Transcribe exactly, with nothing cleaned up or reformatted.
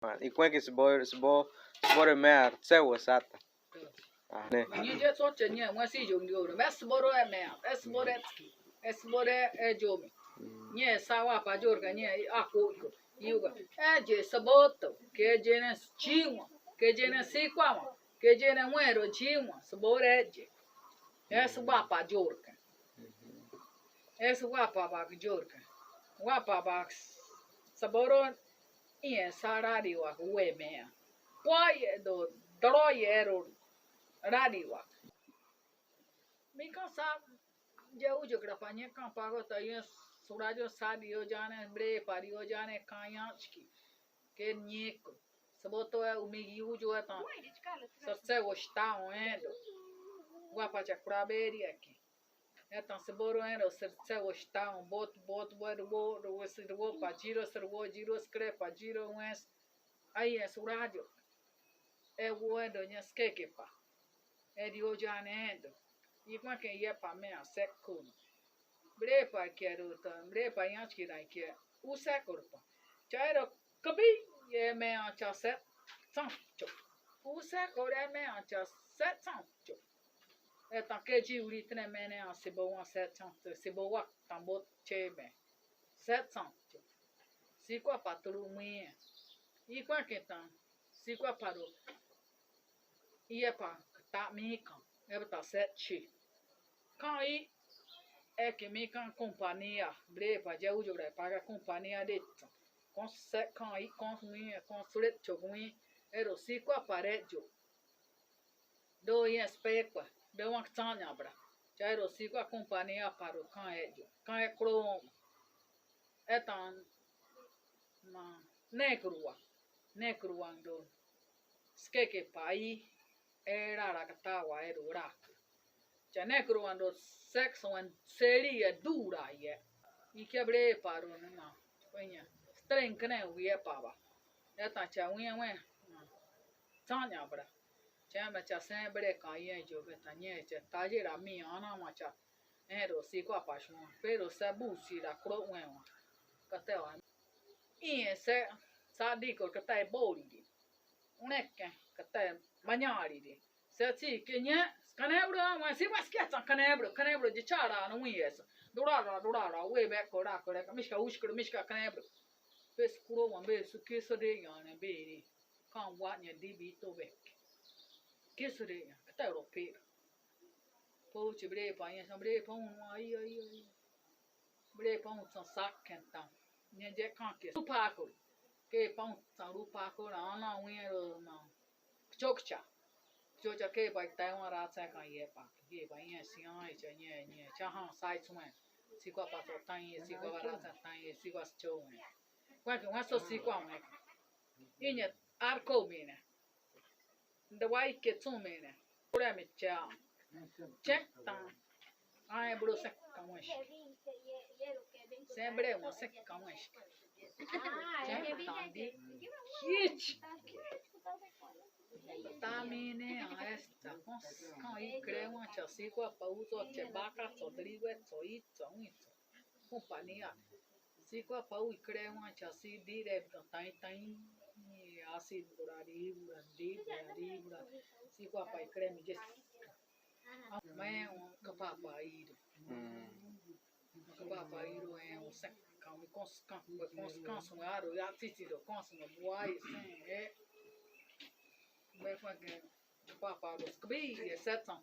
Ikuenki sibor, sibor, sibor e mea, tsewo sata. Ah, ne. Nyi je so che nye, mwe si yo ndio, be sibor e mea, be sibor e tski, be sibor e jomi. Nye sa wa pa jor ka nye, a ko ko. Yuga. E je saboto, ke je ne chiwa, ke je ne sikwa, ke je ne mwero chiwa, sibor e je. E sibor pa jor ka. Ese wapa bak jorka. Wapa bak saboro ie sa radi wak wemea. Pua ye do dro ye ro radi wak. Mi kan sa je ujo kra pa nye kan pago ta ye surajo sa dio jane bre pa dio jane kan yanchki. Ke nyeko. Saboto e umi ujo e tan. Sarse wo shta o endo. Wapa cha kura beri aki. Etan sibor uen ro sir tse wo shta un bot bot wo ro wo ro wo sir wo pa jiro sir wo jiro skre pa jiro uen. Ai es uradio. E wo endo nya skeke pa. E di ojan endo. Ikwa ke ye pa me a sekun. Bre pa ke ro ta bre pa yan ki ran ke. U sekor pa. Chairo kabi ye me a cha set sancho. U sekor e me a cha set sancho. Etan ke ji uri tene mene a sebo wan set chan, sebo wak tambo che me. Set chan. Sikwa pa turu mwi. Ikwa ke tan. Sikwa pa ro. Ie pa ta mi kan. E ta set chi. Kan i e ke mi kan kompania. Bre pa je ujo bre pa ka kompania de. Kon set kan i kon mi kon sulet cho mi. Ero sikwa pa re jo. Do yen spekwa, do wan ktsanya bra. Chairo sikwa kompania paro kan e jo, kan e kro. Etan ma negrua, negrua ndo. Skeke pai, e rara katawa e rurak. Cha negrua ndo sexo en serie dura ye. Ike bre paro ne ma. Kwenya. Stren kene wie paba. Etan cha wie wie. Tsanya bra. Che me cha sen bre ka ye jo be ta nye che ta je ra mi ana ma cha. E ro si kwa pa shon. Pero sa bu si ra kro wen wa. Ka te wa. I e se sa di ko ka te bo ri di. Une ke ka te ma nya ri di. Se ti ke nye. Kanebro wa si wa skia ta kanebro. Kanebro di cha ra no wi es. Dura ra dura ra we be ko ra ko re ka mishka ushkro mishka kanebro. Pes kuro wa be su ke so de ya ne be ri. Kan wa nye di bi to be. Ke sere ya, kata ro pe. Po che bre pa ya, bre pa un ai ai ai. Bre pa un san sak ken tan. Nye je kan ke. Su pa ko. Ke pa un san ru pa ko na na un ro na. Chokcha. Chokcha ke pa tai wa ra sa kan ye pa. Ke pa ye si ai cha nye nye. Cha han sai chuen. Si kwa pa to tan ye, si kwa ra sa tan ye, si kwa cho. Kwa ke wa so si kwa me. Inye arko mine. Nda wai ke tsu mine. Kura mi cha. Che tan. Ai bro se kamwesh. Sempre mo se kamwesh. Che tan di. Hich. Ta mine a esta. Kon i krewa cha si kwa pa uzo che baka to driwe to i to i to. Kompania. Si kwa pa u ikre wan cha si dire tan tan. Asi burari burandi burari burari. Si kwa pa ikre mi je. Me un kapa pa iru. Kapa pa iru e un se kan mi kons kan mi kons kan su aro ya titi do kons mi buai sen e. Me kwa ke kapa pa do skbi e setan.